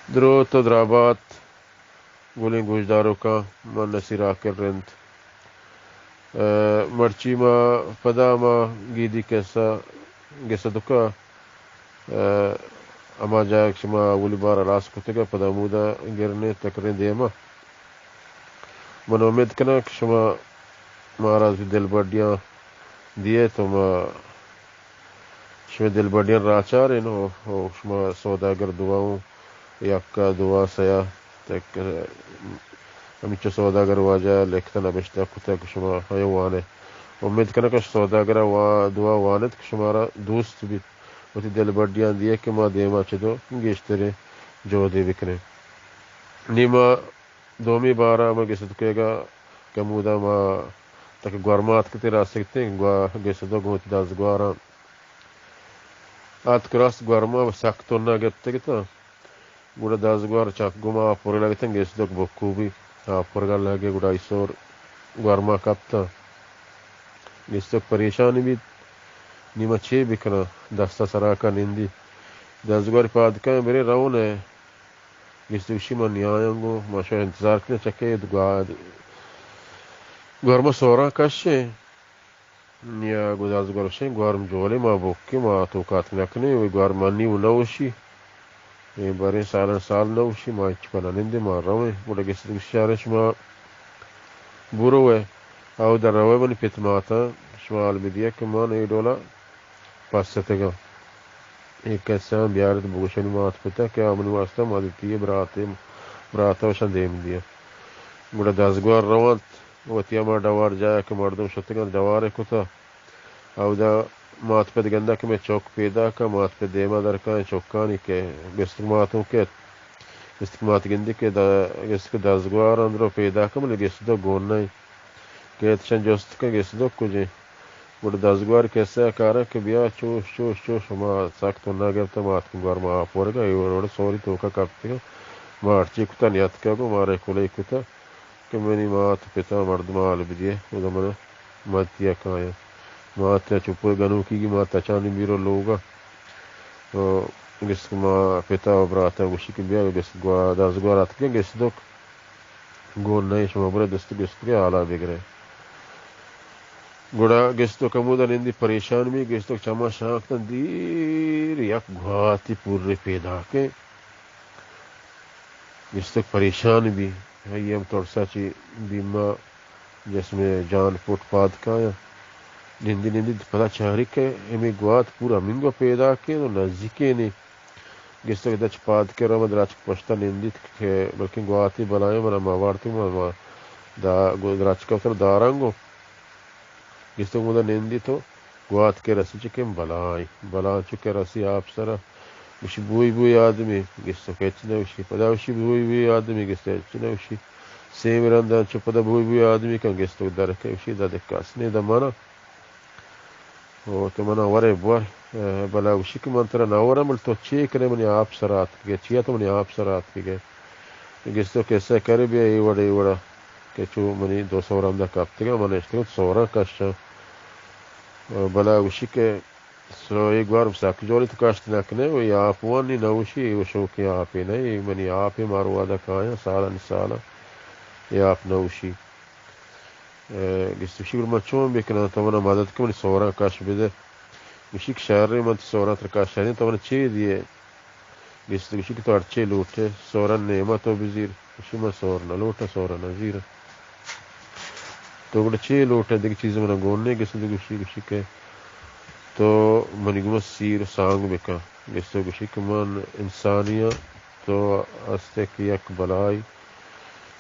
دروت و درابات گلیں گوشداروکاں، من نصیر عاقل رند۔ ء، مرچی ما پدا ما گیدی کسہ گسدک ء، ء، ہما جاہ کہ شما اولی بار ہلاس کتگ ء پدا ہمودا گرنے تکریں دیما۔ من امید کناں کہ شما مارا وتی دلبڈیاں دیئے تو ما شمئے دلبڈیاں راچاریں و، و شما سوداگر دعا اوں یکا دعا سیا تک، ہمینچو سوداگر واجہ لکھتہ نبشتہ کتہ کہ شما ہیو وانے۔ امید کناں کہ سوداگر وا-، دعا وانت کہ شمارا دوست بیت، وتی دلبڈیاں دیئے کہ ما دیما چدو گیشتریں جہدے بکنیں۔ نی ما دومی بارا ہمے گسدکیگا کہ ہمودا ما تک گورما اتکتیں، راست گتیں گوا-، گسدک گوں وتی دزگواراں اتک، راست گورما سک تنا گپتگ اتاں۔ گڑا دزگوار چک گوما آپورگ لگتاں، گسدک بکوبی آپورگا لگے، گڑا ایسور گورما کپتاں۔ گسدک پریشان بیت، نی ما چے بکناں؟ دستا سرا کا نندی۔ دزگوار پاد کن، برے رون ہے۔ گسدک گوشی، من نیایاں گوں، ما شما انتظار کنیں، چکے گوا-، گورما سوراں کشیں۔ نیا گوں دزگوار گوشیں، گورم جولے ما بکیں، ما توکا اتک نکنیں، وی گورم منی و نوشی۔ اے بریں سالان سال نوشی، ما ہچ پہ ننندیں، ما رویں۔ گڑا گسدک گوشی، شاریں شما بروئے، اودا روئے منی پت ماتاں، شما حال بدیئے کہ من اے ڈولا پس اتگاں۔ اے کسہاں بیارت بگوشنی مات پتا کہ آ منی واسطہ مدتی ء براتے، براتا وشاں دیم دیاں۔ گڑا دزگوار روانت، وتی ہما ڈوار جاہ کہ مردم شتگاں ڈوارے کتا۔ اودا مات پت گندہ کہ مئے چک پیداک ء، مات پت دیما درکائیں چکانی کہ گستک ماتوں کیت۔ گستک مات گندی کہ د-، گستک دزگوار اندرو پیداک ء، بلے گستک گون نہ انت۔ کیت شن جست کن گستک کجیں۔ گڑا دزگوار کسہ ء کاراں کہ بیا چوش، چوش، چوش، ما سک تنا گپتہ، ما اتکیں گورما آپ ورگا، اے وڑ وڑ سوری توکا کپتگاں۔ ما ہرچی کتا نیاتکا گوں مارا کلے کتا کہ منی مات پتا مردم حال بدیے، ادا من مدتیا کایاں۔ مات چپو گنوکی گی ما تچانی بیرو لوگا۔ تو گست کہ ما پتا و براتا گوشی کہ بیا گست گوا-، دزگوار اتکیں گستک گون نئے، شما برے دست گستک حالا بگرے۔ گڑا گستک ہمودا نندی پریشان بی، گستک چما شانکتن دیر یک گواتی پوری پیداکیں۔ گستک پریشان بی، آئی ہم ترسا چی بیما جسم جان پٹ پاد کایاں۔ نندی نندی پدا چاری کہ ہمے گوات پورا منگو پیداکیں و نزیکیں۔ گستک دچ پاد کہ رما دراچک پشتا نندیت کہ بلکیں گواتی بلائیں منا ما وارتگ ما، ما دا گو دراچک اتر داراں گو۔ گستک مدا نندیت و گوات کہ رسی چکیں بلائیں، بلائیں چکہ رسی آپ سرا۔ گوشی، بوئی بوئی آدمی، گستک ہچ نہ گوشی۔ پدا گوشی، بوئی بوئی آدمی، گستک ہچ نہ گوشی۔ سیمی رندا چو پدا بوئی بوئی آدمی کن، گستک درکے، گوشی، دا دکاس نے دا منا۔ او تو منا ورے بور، اے، بلا گوشی کہ من ترا نہ وراں، بل تو چے کنے منی آپ سرا اتکگے، چیا تو منی آپ سرا اتکگے؟ گستو کسہ کرے بیا اے وڑ، اے وڑا کہ چو منی دو سورا ہمدا کپتگاں، من اشتگاں سوراں کشاں۔ او بلا گوشی کہ سو اے گورم سک جولی تو کشت نہ کنے، و اے آپ وانی نہ وشی، اے شوکیں آپے نہ، اے منی آپے مارو وعدہ کایاں سالانی سالاں، اے آپ نہ وشی۔ اے، گشت، گوشی، گڑا من چون بکناں؟ تو منا مدد کن، منی سوراں کش بدے۔ گوشی کہ شریں، من تئی سوراں ترا کش دیں، تو منا چے دیئے؟ گشت، گوشی کہ تو ہرچے لوٹے، سوراں نیما تو بزیر۔ گوشی، من سور نہ لوٹاں، سوراں نہ زیراں۔ تو گڑا چے لوٹے؟ دگہ چیز منا گون نے۔ گشت، گوشی، گوشی کہ تو منی گوما سیر سانگ بکن۔ گشت، گوشی کہ من انسانی آں، تو ہستے کہ یک بلائی،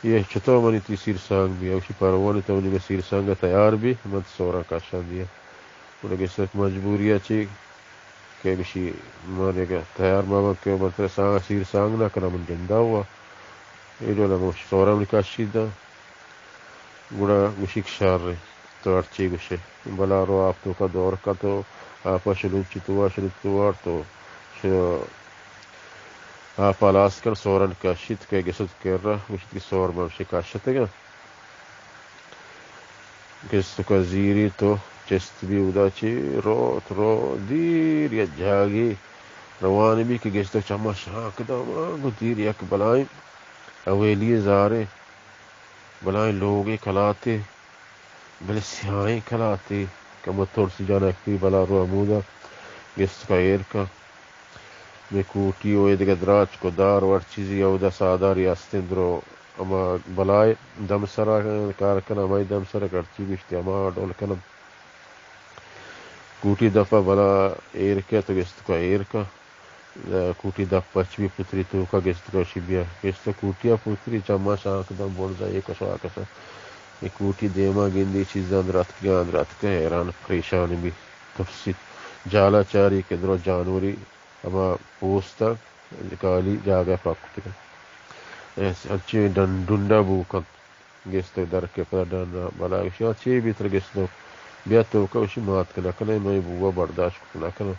اے چتو منی تئی سیر سانگ بی؟ گوشی، پرواہ نی، تو منی گوما سیر سانگ ء تیار بی، من تئی سوراں کشاں دیاں۔ گڑا گشت، مجبوری ء چی کہ گوشی، من اگہ تیار مہ باں کہ من ترا سانگ، سیر سانگ نہ کناں، من جندا ہوا۔ اے ڈولا من سوراں منی کشی داں۔ گڑا گوشی کہ شر انت، تو ہرچی گوشے۔ بلا رو آپ توکا دور کت و آپا شلوچی تو وا، شلوچی تو وارت و ش-، آپا ہلاس کن، سورن کشیت کہ گسد کرا، گوشیت کہ سور من شکاشتگاں۔ گستکا زیری تو چست بی، اودا چی روت، رو دیر یا جاگی روان بی کہ گشتگ چما شانک داں، ما گوں دیر یک بلائیں اویلی زارے، بلائیں لوگے کلاتے، بلے سیاہیں کلاتے، کمو ترس جنکتی، بلا رو ہمودا گشتگ ایر کن۔ مئے کوٹی و اے دگہ دراچ کو دار و ہر چیزی اودا ساداری ہستیں، درو ہما بلائے دم سرا کار کن، ہمائی دم سرا ہرچی گشتی ہما ڈول کنم۔ کوٹی دپا بلا ایر کت و گشت کو ایر کن۔ کوٹی دپا چہ بی پتری توکا گشت کو شی بیا۔ گشت کوٹیا پتری چما شانک داں برزا اے کشا کشا۔ اے کوٹی دیما گندی چیزاں دراتکگاں، دراتکگاں، حیران پریشان بی۔ ترسیت۔ جالا چاری کہ درو جانوری ہما پوستا کالی جاگہ پاک کتگ۔ انچیں ڈن-، ڈنڈا بو کنت۔ گیستگ در کے پدا ڈن بلا گشی، آ چے بیتر گیستگ؟ بیا توکا گشی مات کہ نہ کناں، من بوا برداشت کت نہ کناں۔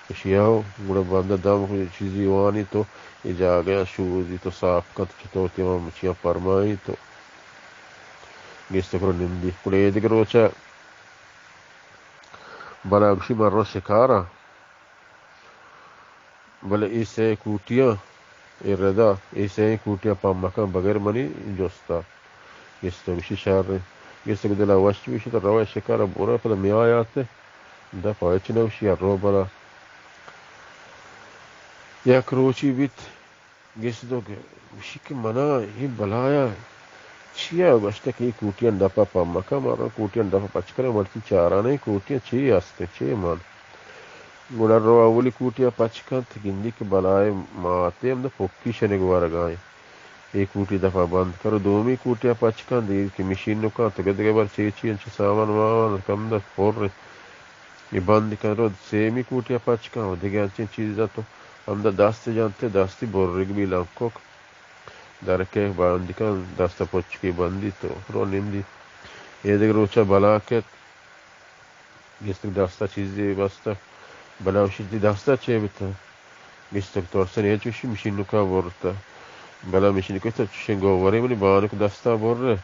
گشی آؤ، گڑا بندہ دم چیزی وانی تو اے جاگہ شودی تو صاف کنت، چتو تیما مچیاں پرمائی تو گیستگ رو نندی۔ گڑا اے دگہ روچا بلا گشی من رو شکارا۔ بلے اے سئے کوٹیاں، اے ردا، اے سئیں کوٹیاں پمکاں بغیر منی جستا۔ گیستگ گوشی شر انت۔ گیستگ دلا وش بی، گوشی تو روئے شکار ء برئے، پدا میایات ء دپ ء ہچ نہ گوشی، ء رو بلا۔ یک روچی بیت، گیستگ گوشی کہ منا اے بلایا چیا گوشتہ کہ اے کوٹیاں دپ ء پمکاں، مارا کوٹیاں دپ ء پچ کناں، مرچی چاران اے کوٹیاں چے است انت، چے مان۔ گڑا رو اولی کوٹی ء پچ کنت، گندی کہ بلائے ماتے ہمدا پکی شنگ ورگا انت۔ اے کوٹی دپ ء بند کن، رو دومی کوٹی ء پچ کنت، دیر کہ مشینکاں تو دگہ بر چے چی انچو سامان وامان کم دست پر انت۔ اے بند کن، رو سیمی کوٹی ء پچ کن، دگہ انچیں چیز ات تو ہمدا دست جنت، دستی برگ بی لنکک۔ درکہ بندی کن، دست ء پچکی بندی تو رو نندی۔ اے دگہ روچ ء بلا کت۔ گیستگ دست ء چیزے بستہ۔ بلا گوشی، تئی دست ء چے بیتہ؟ گیستگ ترسن اے چوشی مشینکا برتہ۔ بلا مشینک گوشتہ، چوشیں گوورے منی بانک دست ء برے؟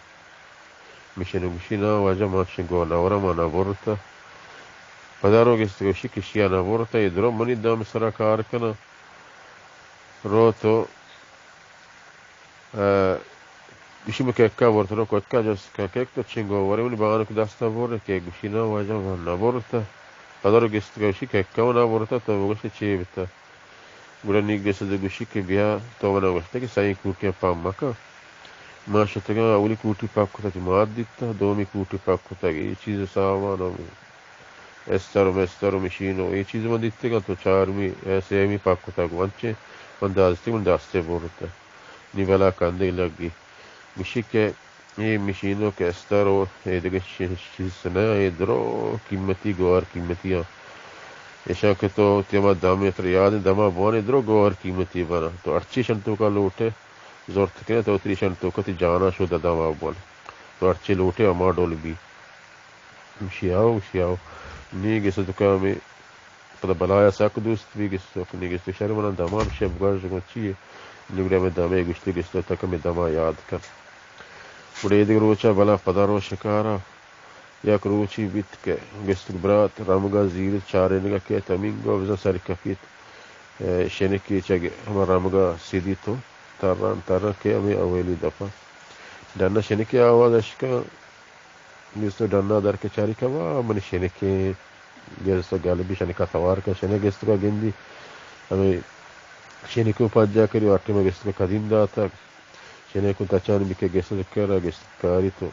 مشینک گوشی، نا واجہ، ما چوشیں گوور نہ وراں، ما نہ برتہ۔ پدا رو گیستگ گوشی، کشی ء نہ برتہ، اے درو منی دم سرا کار کناں۔ رو تو ء گوشی، من ککا برت، رو ککا جست کن، کک تو چنگو ورے منی بانک دستا برے؟ کک گوشی، نا واجہ، من نہ برتہ۔ پدا رو گیستگ گوشی، ککا من نہ برتہ، تو بگوش چے بیتہ؟ گڑا نی گیستگ گوشی کہ بیا، تو منا گوشتہ کہ سئیں کوٹیاں پم مکن۔ ما شتگاں اولی کوٹی پک کتگ، مات دیتہ، دومی کوٹی پک کتگ، اے چیز سامان ہم استر و مستر و مشین و اے چیز من دیتگاں، تو چارمی، اے سیمی پک کتگ، انچیں من داشتگ، من دستے برتہ۔ نی بلا کندگ لگی۔ گوشی کہ اے مشین و کہ استر و اے دگہ چی-، چیز نہ، اے درو قیمتی، گوار قیمتی آں۔ ایشاں کہ تو تیما دم، ترا یاد انت، دما بوان اے درو گوار قیمتی بنا۔ تو ہرچی شن توکا لوٹے، زرت کنے، تو تری شن توکا تی جانا شو دما بوان۔ تو ہرچی لوٹے ہما ڈول بی۔ گوشی آؤ، گوشی آؤ۔ نی گیستگ ہمے پدا بلایا سک دوست بی، گیستگ نی گیستگ شر منا دمان شپ گوش گوں چی ئے؟ نی گڑا ہمے دمے گوشتی، گیستگ تک ہمے دما یاد کن۔ گڑا اے دگہ روچا بلا پدا رو شکارا۔ یک روچی بیت کہ گیستگ برات رمگا زیرت، چارینگا کیت، ہمینگو بزاں سر کپیت۔ اے شنکی چہ ہما رمگا سیدی تو تران تران کہ ہمے اویلی دپا ڈنا شنکی آواز اشکن۔ گیستگ ڈنا در کہ چاری کما منی شنکیں گیستگ گل بی، شنکا توار کن، شنک گیستگا گندی ہمے شنکو پجا کری، ہر ٹیما گیستگا کدیم داتگ۔ شنکو تچان بی کہ گیستگ کرا گیستگ کاری تو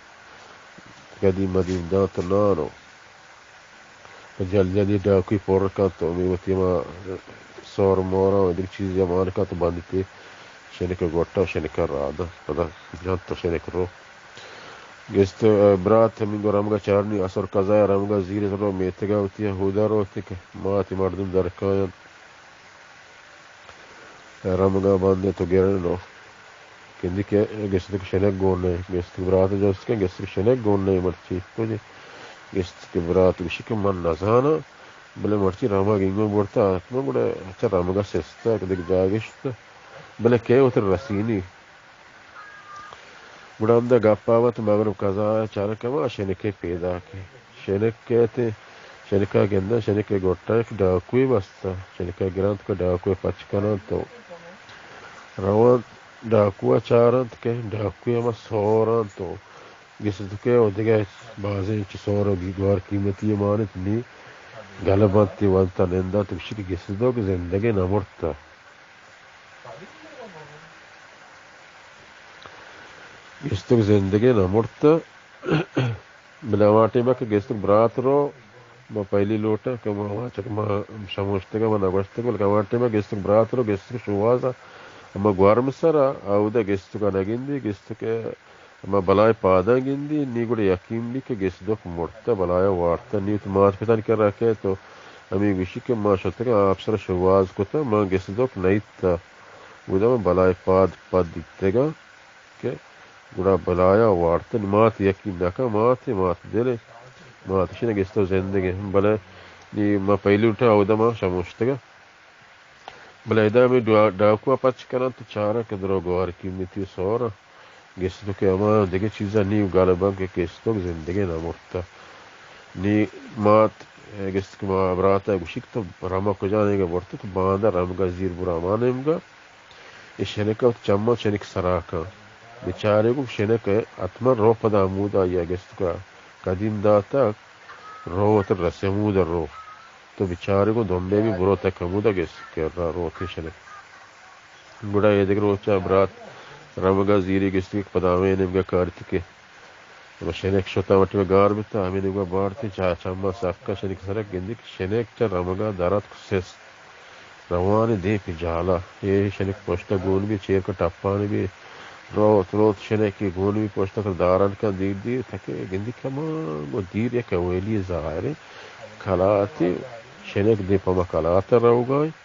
کدیم مدیم دان تو نانو۔ جلدی جلدی ڈاکوی پر کنت و ہمے وتی ہما سور موراں و دگہ چیزے مان کنت و بندیت شنک گوٹا و شنک راداں۔ پدا جنت و شنک رو۔ گیست برات ہمینگو رمگا چارنی، اسر قضایا رمگا زیرت رو میتگا وتی ہودا روت کہ ماتی مردم درکاینت۔ رمگا بندیت و گرن رو۔ گندی کہ گیستگ شنک گون نہ، گیستگ برات جست کن، گیستگ شنک گون نہ، مرچی تو جی۔ گیستگ برات گوشی کہ من نزاناں، بلے مرچی رمگ اینگو برتا، حتما گڑا چہ رمگا سستا کہ دگہ جاگہ شتا، بلے کئے وت رسینی۔ گڑا ہمدا گپا وت مغرب قضا چارک ہما شنکے پیداک۔ شنک کئیت شنکا گنداں، شنک ءِ گٹا یک ڈاکوے بستہ، شنکا گرانت کہ ڈاکوے پچ کننت و روانت، ڈاکو ءَ چارنت کہ ڈاکوے ہما سورنت و گسدک ءَ و دگہ بازیں چہ سور و گوار قیمتی مان انت، نی گل بنت، تی ونت ءَ نندنت، گوشی کہ گسدک زندگیں نہ مرتہ۔ گسدک زندگیں نہ مرتہ۔ بلے ہما ٹیم ءَ کہ گسدک برات رو، ما پہلی لوٹاں کہ ما واچک ما شموشتگ ءَ ما نہ گوشتگ، بلکہ ہما ٹیم ءَ گسدک برات رو، گسدک شوہاز ءَ ہما گورم سر ءَ، اودا گسدک ءَ نہ گندی، گسدک ءَ ہما بلائیں پاداں گندی، نی گڑا یقین بی کہ گسدک مرتہ، بلایا وارتہ، نی وتی مات پتانی کرا کئیت و ہمے گوشی کہ ما شتگاں آپ سر شوہاز کتہ، ما گسدک نئیتہ، اودا ما بلائیں پاد پد دیتگاں۔ کہ گڑا بلایا وارتن، مات یقین نہ کن، مات، مات دل، مات شنگ است و زندگیں، بلے نی ما پہلی اٹھا اودا ما شموشتگا۔ بلے ادا ہمیں ڈا-، ڈاکو پچ کنن تو چارا کہ درو گوار قیمتی سورا گست تو کہ ہما دگہ چیزا نی گالبان کہ گست تو زندگیں نہ مرتا۔ نی مات گست کہ ما براتا گوشی کہ تو رما کجا نیگا برتا تو باندا رمگا زیر برا ما نیمگا۔ اے شنک ء وتی چماں شنک سرا کن۔ بچارے گوں شنک ء حتماً رو پدا ہمودا آئی ء گست کہ قدیم داتگ، رو وت رس ہمودا رو۔ تو بچارے گوں دمبے بی برو تک ہمودا گست کہ را روت شنک۔ گڑا اے دگہ روچ ء برات رمگ ء زیری گست کہ پدا ہمے نیمگ ء کارت کہ ہما شنک شت ء وٹی ء گار بیت ء ہمے نیمگ ء بارت ء چہ چماں سک ء شنک سرک گندی کہ شنک چہ رمگ ء در اتک سست۔ روان ء دیم پہ جالا۔ اے شنک پشت ء گون بی چیر کن ٹپان بی۔ روت، روت شنک ء گون بی پشت ء کر داران کن دیر دیر تک ء گندی کہ ہما گوں دیر یک اویلی ظاہر ء کلاتے شنک دیم پہ ہما کلات ء روگا انت۔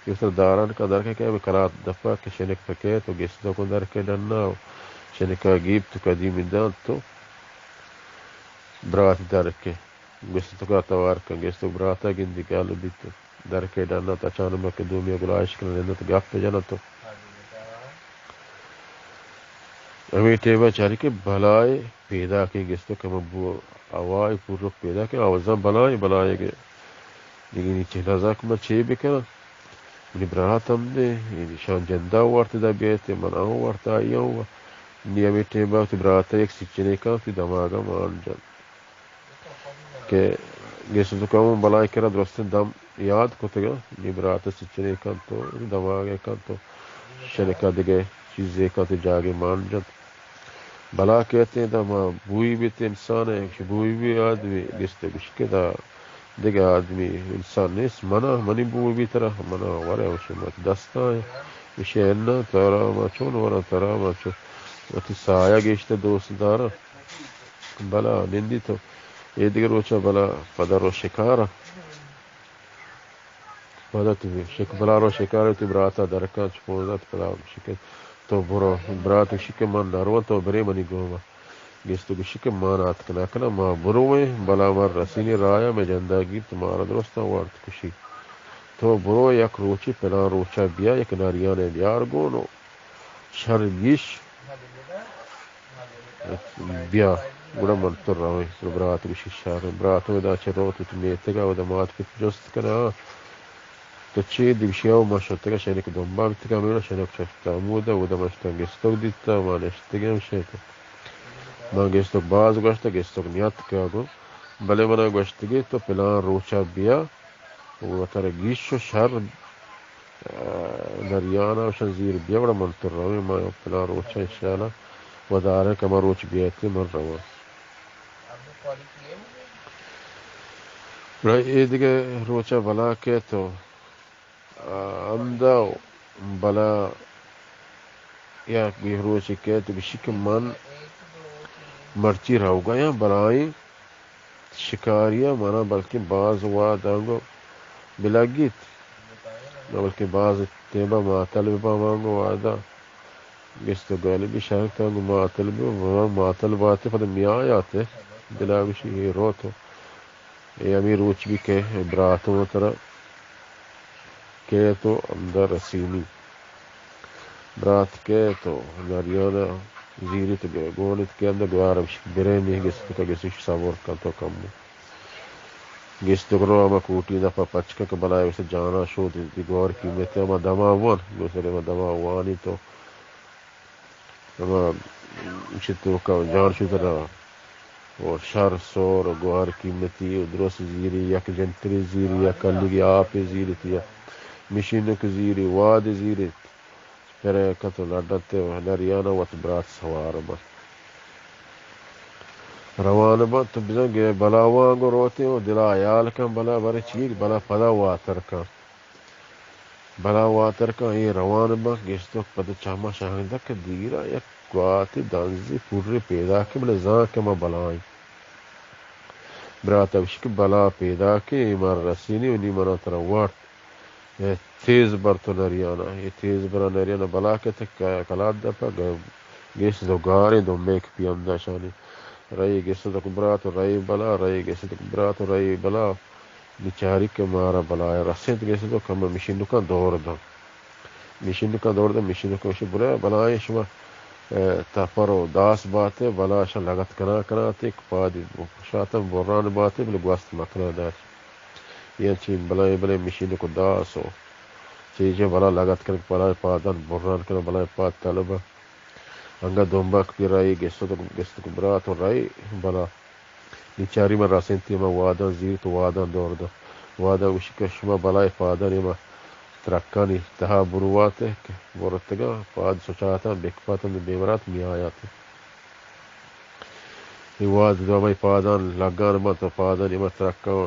پیسر داران کا درکے کہ ہمے کلات دپا کہ شنک پکے تو گیس دکن درکے ڈنا و شنکا گیپ تو قدیمی دان تو برات درکے گیس تو کا توار کن گیس تو براتا گندی گل بیت درکے ڈنا تا چانما کہ دومی گلائش کن نندت گپ جنا تو۔ ہمے ٹیما چاری کہ بلائے پیداکیں گستو کہ من بو ہوای پورک پیداکیں آوازاں بلائیں بلائیں کہ دگہ نی چہ نزاک من چے بکناں۔ منی برات ہم دے، یعنی شان جندا وارت دا بیت، من آں وارت آئی آں و نی ہمے ٹیما وتی برات یک سچنے کن وتی دماغا مان جن۔ کہ گیسو تو کمو بلائیں کرا درستیں دم یاد کتگا، نی برات سچنے کن تو دماغے کن تو شنکا دگہ چیزے کن تو جاگے مان جنت۔ بلا کہتے ہیں دما بوئی بیت انسان ہے، بوئی بھی آدمی گستے گشکے دا دگہ آدمی انسان نیست۔ منا منی بوئی بھی ترا منا ورے وشے مت دستا ہے۔ وشے انا ترا ما چون ورا ترا ما چون وتی سایہ گیشتے دوست دارا۔ بلا نندی تو اے دگہ روچا بلا پدا رو شکارا۔ پدا تو شک-، بلا رو شکار وتی براتا درکان چ پونزا تو پدا شکے تو برو۔ برات گوشی کہ من نروان تو برے منی گوما۔ گیست گوشی کہ من آتک نہ کناں، ما برویں، بلا من رسینی رایا میں جندا گیپت مارا درستاں وارت کشی۔ تو برو یک روچی پلان روچا بیا یک نریانے بیار گون و شر گیش بیا، گڑا من تو رویں۔ گڑا برات گوشی شر۔ برات ادا چہ روت وتی میتگا ادا مات پت جست کنا، تو چے؟ دگشی او ما شتگا شنک دنبا بیتگا، ہمے وڑا شنک شتا ہمودا، اودا ما شتا گستک دیتا، ما نشتگیں ہم شیت۔ ما گستک باز گوشتا، گستک نیاتکا گو، بلے منا گوشتگی تو پلان روچا بیا، و ترا گیش و شر، آ، دریانا و شن زیر بیا، گڑا من تو رویں، ما پلان روچا انشاءاللہ وداریں کہ ہما روچ بیایتی من رواں۔ گڑا اے دگہ روچا بلا کئیت و، آ، ہمدا و بلا یک روچے کئیت و گشی کہ من مرچی روگایاں بلائیں شکاریا منا بلکیں باز وہد آنگو بلگیت، بلکیں باز ٹیمبا ماتل بباں آنگو وہدا۔ گشت گل بی شرک آنگو ماتل بباں، ماتل باتے پدا میایاتے دلا گوشی اے روت و اے ہمے روچ بی کہ براتوں ترا کئیت و ہمدا رسینی۔ برات کئیت و نریانا زیریت و گونیت کہ ہمدا گوار ہمشی برے نی گست کا گسش صبر کنت و کمو۔ گیستک رو ہما کوٹی دپا پچ کن کہ بلائے گوشت جانا شود، تی گوار قیمت ہما دما وان، گوشت ما دما وانی تو ہما چی توکا جان شود را و شر سور و گوار قیمتی و درست زیری، یک جنتری زیری، یک کلیگی آپ زیری تیا، مشینک زیری، واد زیری، پرے کت و لڈت و نریانا وت برات سوار بنت۔ روان بنت تو بزن گے بلا وانگ و روتے و دلا حیال کن بلا برے چیک بلا پدا واتر کن۔ بلا واتر کن اے روان بنت گشتو پد چما شاہندہ کہ دیرا یک گواتے دنزی پورے پیدا کہ بلے زان کہ ما بلائیں۔ برات اوش کہ بلا پیدا کہ اے مار رسینی و نی منا ترا وارت۔ اے تیز بر تو نریانا، اے تیز برا نریانا بلا کہ تک کلات دپا گ-، گیس دو گاریں دو میک پی ہمدا شانی۔ رئی گیس دو برات و رئی بلا، رئی گیس دو برات و رئی بلا۔ بیچاری کہ مارا بلائے رسینت گیس دو کم مشینکاں دور داں۔ مشینکاں دور داں، مشینکاں گوشی بلے بلائیں شما، اے، تپر و داس باتے، بلا شا لگت کنا کنا تے، پادی شاتن بران باتے، بلے گوست مکنا داشت۔ یہ چی بلائیں بلے مشینک و داس و چیزیں بلا لگت کن، بلائیں پادن بران کن، بلائیں پاد طلب۔ انگا دنبک پی رائی گستک، گستک برات و رائی بلا۔ بیچاری من رسینتی ہما واداں زیرت و واداں دور داں۔ واداں گوشی کہ شما بلائے پادانی ہما ترکانی تہا بروات کہ برتگاں، پاد سچاتاں بکپاتاں بے برات میایات۔ اے واد دو ہمائی پادان لگان بنت و پادانی ہما ترکاں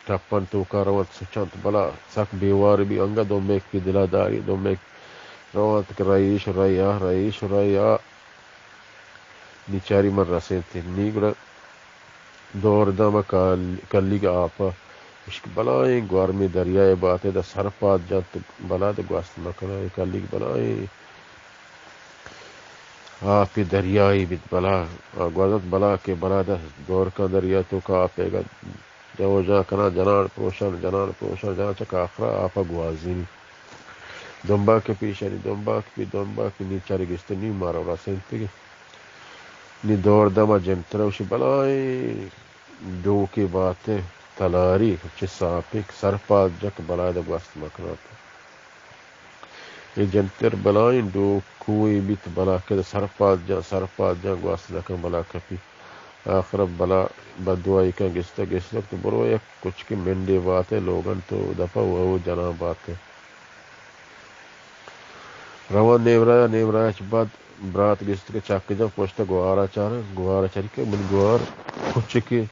ٹپن توکا رونت سچنت بلا سک بیوار بی انگا دو میک پی دلا داری دو میک رونت کہ رئیش رئی آ، رئیش رئی آ۔ نی چاری من رسینت نی گڑا دور داں ما کل-، کلیگ آپا اشک بلائیں گورمیں دریائے باتے دا سرپاد جنت بلا دا گوست مکنا اے کلیگ بلائیں آپی دریائی بیت بلا آ گوزت بلا کہ بلا دا دور کن دریا توکا آپے گا جو جا کنا جنان پروشن، جنان پروشن، جنان چک آخرا آپا گوازینی۔ دمباک پیشانی، دمباک پی، دمباک پی، نی چاری گشت نی مارا رسینتگی۔ نی دور دما جنتر وشی بلائیں ڈوکے باتے تلاری چہ ساپیک سرپاد جک بلائے دا گوست مکنات۔ اے جنتر بلائیں ڈوکوئے بیت بلا کہ سرپاد جان، سرپاد جان گوست نکن بلا کپی۔ آخر بلا بدوائی کن گشتہ گشتہ تو برو یک کچکے منڈے باتے لوگن تو دپا وہ جناں باتے۔ روان نیمرایا، نیمرایا چہ بعد برات گشت کہ چک جان پشت گوارا چارن، گوارا چاری کہ من گوار کچکے